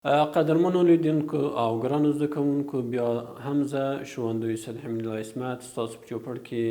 قدرمنو لیدونکو او ګرانو زده کوونکو، بیا هم زه ښووندوی سید حمیدالله عصمت ستاسو په چوپړ کې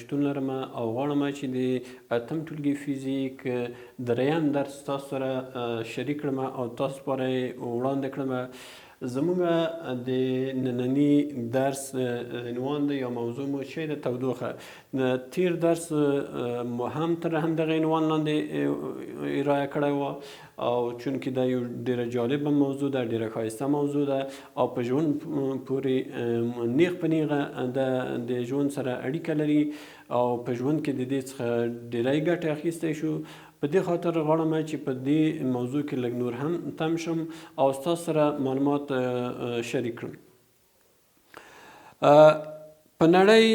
شتون لرم او غواړم چې د اتم ټولګي فزیک دریم درس تاسو سره شریک کړم او تاسو لپاره یې وړاندې کړم. زموږ د ننني درس عنوان دی یا موضوع مو چې د تودوخه. تیر درس مو هم تر همدغه عنوان لاندې ارائه کړی و او چونکې دا یو ډیره جالبه موضوع ده، ډیره ښایسته موضوع ده او په ژوند پورې نیغ په نیغه د ژوند سره اړیکه لري او په ژوند کې د دې څخه ډیری ګټې اخیستی شو، په دې خاطر غواړم چې په دې موضوع کې لږ نور هم تم شم او ستاسو سره معلومات شریک کړم. په نړۍ،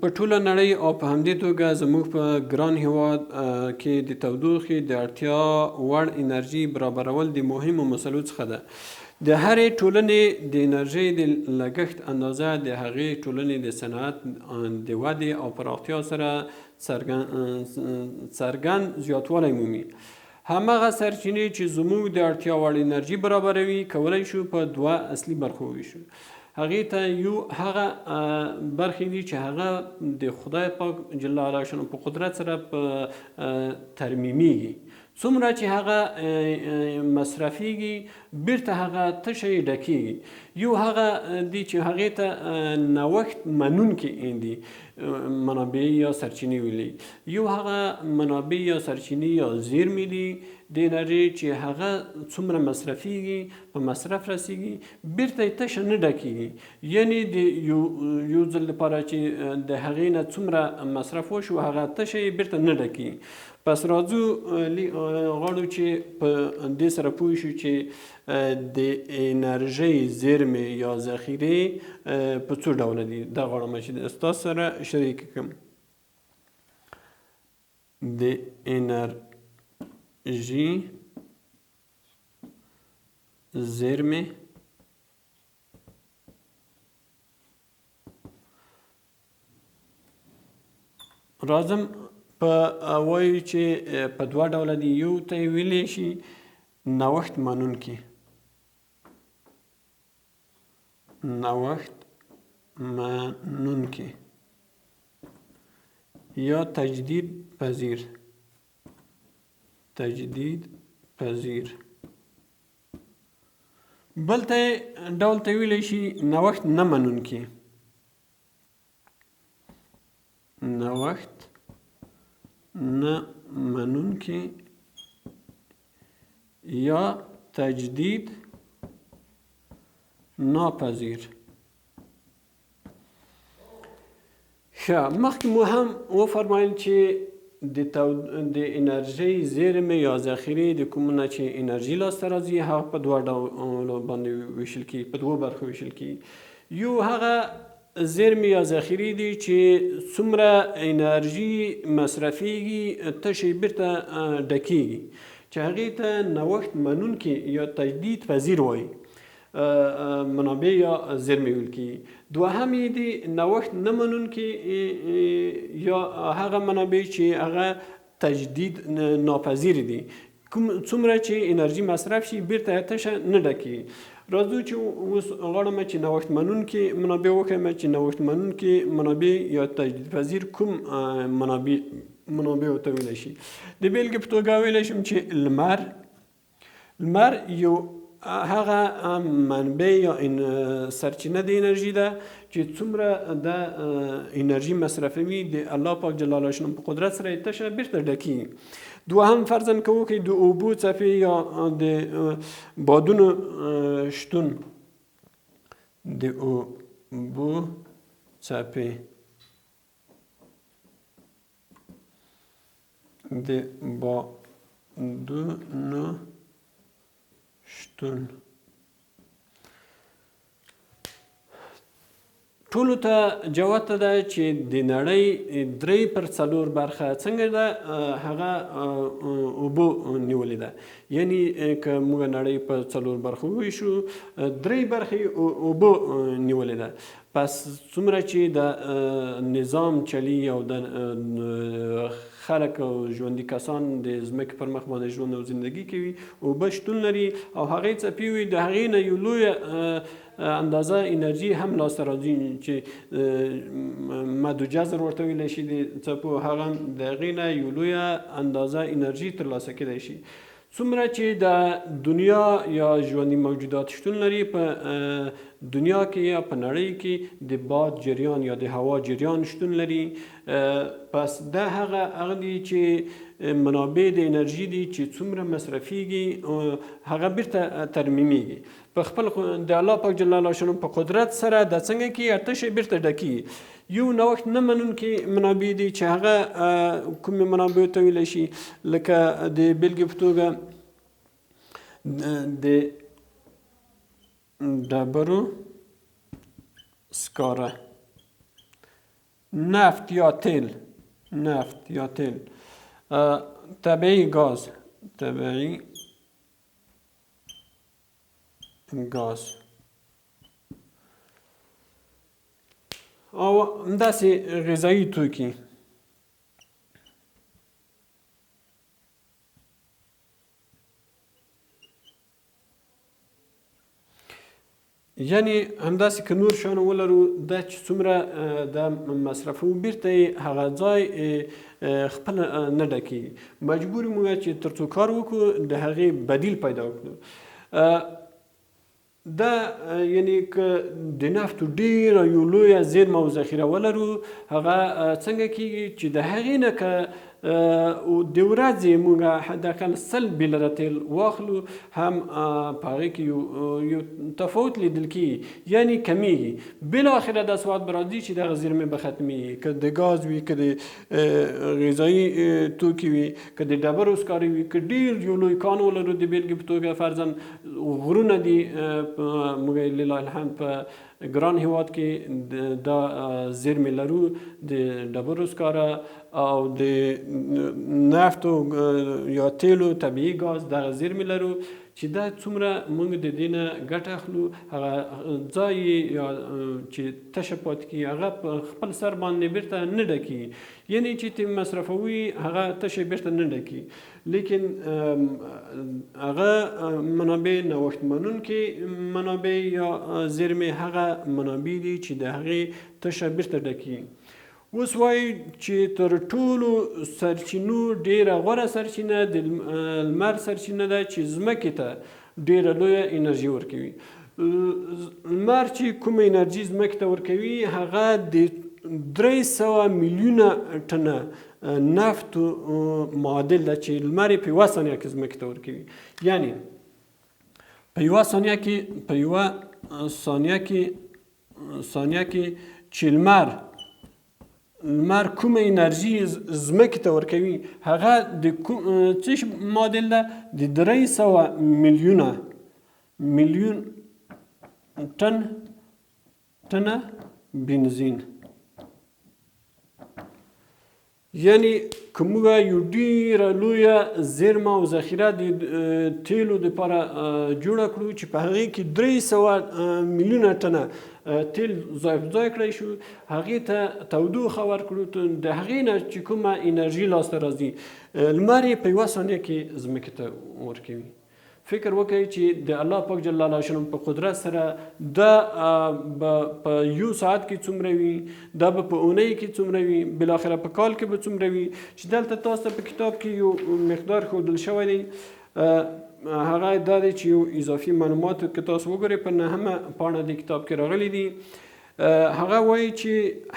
په ټوله نړۍ او په همدې توګه زموږ په ګران هیواد کې د تودوخې د اړتیا وړ انرژي برابرول د مهمو مسلو څخه ده. د هرې ټولنې د انرژۍ د لګښت اندازه د هغې ټولنې د صنعت د ودې او پراختیا سره څرګند زیاتوالی مومي. همغه سرچینې چې زموږ د اړتیا وړ انرژي برابروي کولی شو په دوه اصلي برخو وویشو. هغې ته یو هغه برخې دي چې هغه د خدای پاک جل علا شانه په قدرت سره په ترمیمیږي، څومره چې هغه مصرفیږي بیرته هغه تشه یې ډکیږي. یو هغه دي چې هغې ته نوښت منونکي دي منابع یا سرچینې ویلي، یو هغه منابع یا سرچینې یا زیرمې دي د انرژي چې هغه څومره مصرفیږي په مصرف رسیږي بیرته یې تشه نه ډکیږي، یعنی د یو ځل لپاره چې د هغې نه څومره مصرف وشو هغه تشه یې بیرته نه ډکیږي. پس راځو غواړو چې په دې سره پوه شو چې د انرژۍ زیرمې یا ذخیرې په څو ډوله دي. دا غواړم چې ستاسو سره شریک کړم. د انرژي زیرمې راځم په وایو چې په دوه ډوله دي. یو ته یې ویلی شي نوښت منونکي، نوښت منونکي یا تجدید پذیر، تجدید پذیر. بل ته ډول ته ویلی شي نوښت نه منونکي، نوښت نه منونکي یا تجدید ناپذیر. ښه، مخکې مو هم وفرمایل چې د انرژۍ زیرمې یا ذخیرې د کوم نه چې انرژي لاسته راځي هغه په دوه ډولو باندې ویشل کیږي، په دوو برخو ویشل کیږي. یو هغه زیرمې یا ذخیرې دي چې څومره انرژي مصرفیږي تشې بیرته ډکیږي، چې هغې ته نوښت منونکي یا تجدید پذیر وایي منابع یا زیرمې ویل کیږي. دوهم یې دي نوښت نه منونکي یا هغه منابع چې هغه تجدید ناپذیر دي، کوم څومره چې انرژي مصرف شي بیرته یې تشه نه ډکیږي. راځو چې اوس غواړم چې نوښت منونکي منابع وښیم چې نوښت منونکي منابع یا تجدید پذیر کوم منابع ورته ویلی شي. د بیلګې په توګه ویلی شم چې لمر یو هغه منبع یا سرچینه د انرژي ده چې څومره د انرژي مصرفوي د الله پاک جل جلاله په قدرت سره یې تشه بیرته ډکیږي. دوهم فرضاً که وکړئ د اوبو څپې یا د بادونو شتون، د اوبو څپې، د بادونو شتون. ټولو ته جوته ده چې د نړۍ 3/4 برخه څنګه ده، هغه اوبو نیولې ده. یعنی که موږ نړۍ په 4 برخو وویشو، 3 برخې اوبو نیولې ده. پس څومره چې د نظام چلی او د خلک او ژوندي کسان د ځمکې پر مخ باندې ژوند او زندگی کوي، اوبه شتون لري او هغې څپې وي، د هغې نه یو لویه اندازه انرژي هم لاسته راځي چې مد و جزر ورته ویلی شي د څپو، هغه د هغې نه یو لویه اندازه انرژي ترلاسه کیدای شي. څومره چې د دنیا یا ژوندي موجودات شتون لري په دنیا کې یا په نړۍ کې د باد جریان یا د هوا جریان شتون لري. پس دا هغه دي چې منابع د انرژي دي چې څومره مصرفیږي هغه بیرته ترمیمیږي په خپل د الله پاک جل جلاله په قدرت سره. د څنګه کې تشه بیرته ډکیږي. یو نوښت نه منونکي منابع دي چې هغه کومې منابع ته ویلی شي، لکه د بېلګې په توګه د ډبرو سکاره، نفت یا تیل، نفت یا تیل، طبیعي ګاز، طبیعي ګاز او همداسې غذایي توکي. یعنی همداسې که نور شیان ولرو، دا چې څومره دا مصرفوو بیرته یې هغه ځای خپل نه ډکېږي. مجبور یو موږ چې تر څو کار وکړو د هغې بدیل پیدا کړو. دا یعنی که د نفتو ډېره یو لویه زیرمه او ذخیره ولرو، هغه څنګه کېږي چې د هغې نه که د ورځې موږ حداقل 100 بیلره تیل واخلو، هم په هغې کې یو تفاوت لیدل کېږي، یعنی کمیږي. بالاخره داسې وخت به راځي چې دغه زیرمې به ختمېږي، که د ګاز وي، که د غذایي توکي وي، که د ډبرو سکاره وي، که ډېر یو لوی کان ولرو، د بېلګې په توګه فرضاً غرونه دي، موږ یې لله الحمد په ګران هیواد کې دا زیرمې لرو، د ډبرو سکاره او د نفتو یا تیلو طبیعي ګاز دغه زیرمې لرو چې دا څومره موږ د دې نه ګټه اخلو، هغه ځای یا چې تشه پاتې کېږي هغه په خپل سر باندې بیرته نه ډکېږي، یعنی چې ترې مصرفوي هغه تشه بیرته نه ډکېږي. لیکن هغه منابع نوښت منونکي منابع یا زیرمې هغه منابع دي چې د هغې تشه بیرته ډکېږي. اوس وایي چې تر ټولو سرچینو ډېره غوره سرچینه د لمر سرچینه ده چې ځمکې ته ډېره لویه انرژي ورکوي. لمر چې کومه انرژي ځمکې ته ورکوي هغه د 300 میلیونه ټنه نفتو معادل ده چې لمر یې په یوه ثانیه کې ځمکې ته ورکوي. یعنی په یوه ثانیه کې، په یوه ثانیه کې، ثانیه کې چې لمر کومه انرژي ځمکې ته ورکوي هغه د څه شي معادل ده؟ د 300 میلیون ټنه بنزین. یعنی که موږ یو ډېره لویه زیرمه او ذخیره د تیلو دپاره جوړه کړو چې په هغې کې 300 میلیونه ټنه تیل ځای په ځای کړی شو، هغې ته تودوخه ورکړو، د هغې نه چې کومه انرژي لاسته راځي لمر یې په یوه ثانیه کې ځمکې ته ورکوي. فکر وکړئ چې د الله پاک جل جلاله په قدرت سره دا به په یو ساعت کې څومره وي، دا به په اونۍ کې څومره وي، بالاخره په کال کې به څومره وي، چې دلته تاسو ته په کتاب کې یو مقدار ښودل شوی دی. هغه دا دی چې یو اضافي معلومات که تاسو وګورئ په نهمه پاڼه د کتاب کې راغلي دي. هغه وایي چې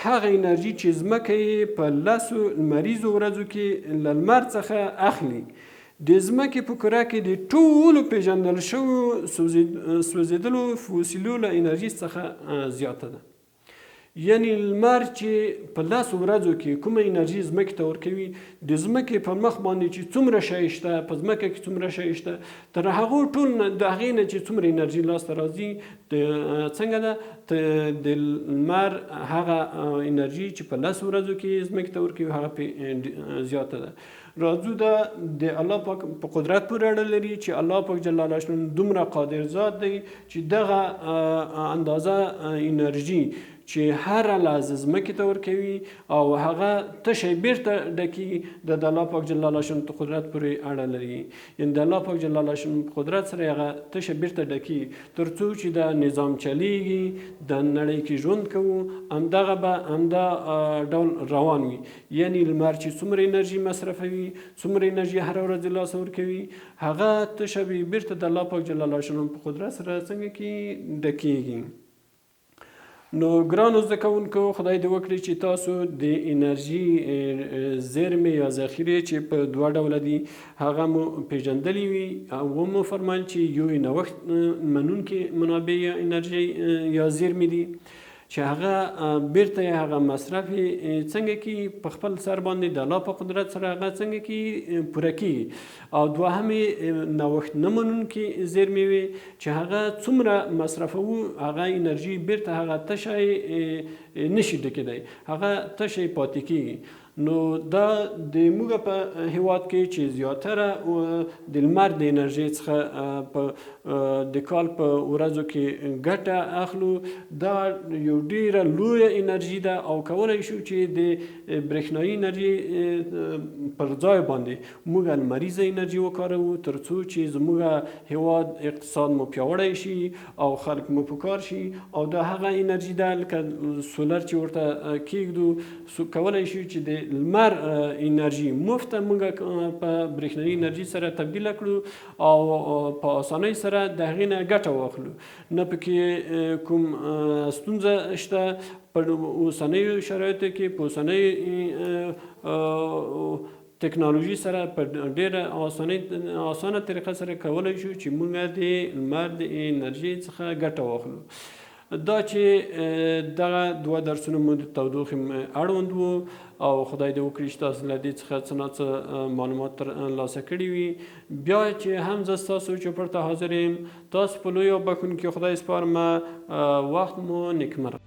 هغه انرژي چې ځمکه یې په 10 لمریزو ورځو کې له لمر څخه اخلي د ځمکې په کره کې د ټولو پېژندل شویو سوځېدلو فوسیلو له انرژي څخه زیاته ده. یعنی لمر چې په لسو ورځو کې کومه انرژي ځمکې ته ورکوي، د ځمکې په مخ باندې چې څومره شی شته، په ځمکه کې څومره شی شته، تر هغو ټول نه د هغې نه چې څومره انرژي لاسته راځي، د څنګه ده د لمر هغه انرژي چې په لسو ورځو کې ځمکې ته ورکوي هغه پې زیاته ده. راځو دا د الله پاک په قدرت پورې اړه لري چې الله پاک جل جلاله دومره قادر ذات دی چې دغه اندازه انرژي چې هره لحظه ځمکې ته ورکوي او هغه تشه بیرته ډکي، د الله پاک جل جلاله په قدرت پورې اړه لري. یعنی د الله پاک جل جلاله په قدرت سره هغه تشه بیرته ډکي، تر څو چې دا نظام چلیږي، د نړۍ کې ژوند کوو، همدغه به همدا ډول روان وي. یعنی لمر چې څومره انرژي مصرفوي، څومره انرژي هره ورځ د لاسه ورکوي، هغه تشه به بیرته د الله پاک جل جلاله په قدرت سره څنګه کې ډکیږي. نو ګرانو زده کوونکو، خدای دې وکړي چې تاسو د انرژي زیرمې یا ذخیرې چې په دوه ډوله دي هغه مو پیژندلې وي، او ومو فرمایل چې یو یې نوښت منونکې منابع یا انرژي یا زیرمې دي چې هغه بیرته یې هغه مصرف یې څنګه کیږي په خپل سر باندې د الله په قدرت سره هغه څنګه کیږي پوره کیږي. او دوهم یې نوښت نه منونکې زیرمې وي چې هغه څومره مصرفوو هغه انرژي بیرته هغه تشه یې نشي ډکېدی، هغه تشه یې پاتې کیږي. نو دا د موږ په هیواد کې چې زیاتره د لمر د انرژي څخه په د کال په ورځو کې ګټه اخلو، دا یو ډیره لویه انرژي ده او کولی شو چې د برېښنايي انرژي پر ځای باندې موږ لمریزه انرژي وکاروو، تر څو چې زموږ هیواد اقتصاد مو پیاوړی شي او خلک مو په کار شي. او دا هغه انرژي ده لکه سولر چې ورته کیږدو، کولی شو چې د لمر انرژي مفته موږ په برېښنايي انرژي سره تبدیله کړو او په اسانۍ سره د هغې نه ګټه واخلو. نه پکې کوم ستونزه شته په اوسنیو شرایطو کې، په اوسنۍ تکنالوژي سره په ډیره اسانه طریقه سره کولی شو چې موږ د لمر د انرژي څخه ګټه واخلو. دا چې دغه دوه درسونه مو د تودوخې اړوند وو، او خدای دې وکړي چې تاسو له دې څخه څه ناڅه معلومات تر لاسه کړي وي. بیا چې هم زه ستاسو چوپړ ته حاضر یم، تاسو په لوی او بښونکي خدای سپارمه. وخت مو نیکمرغه.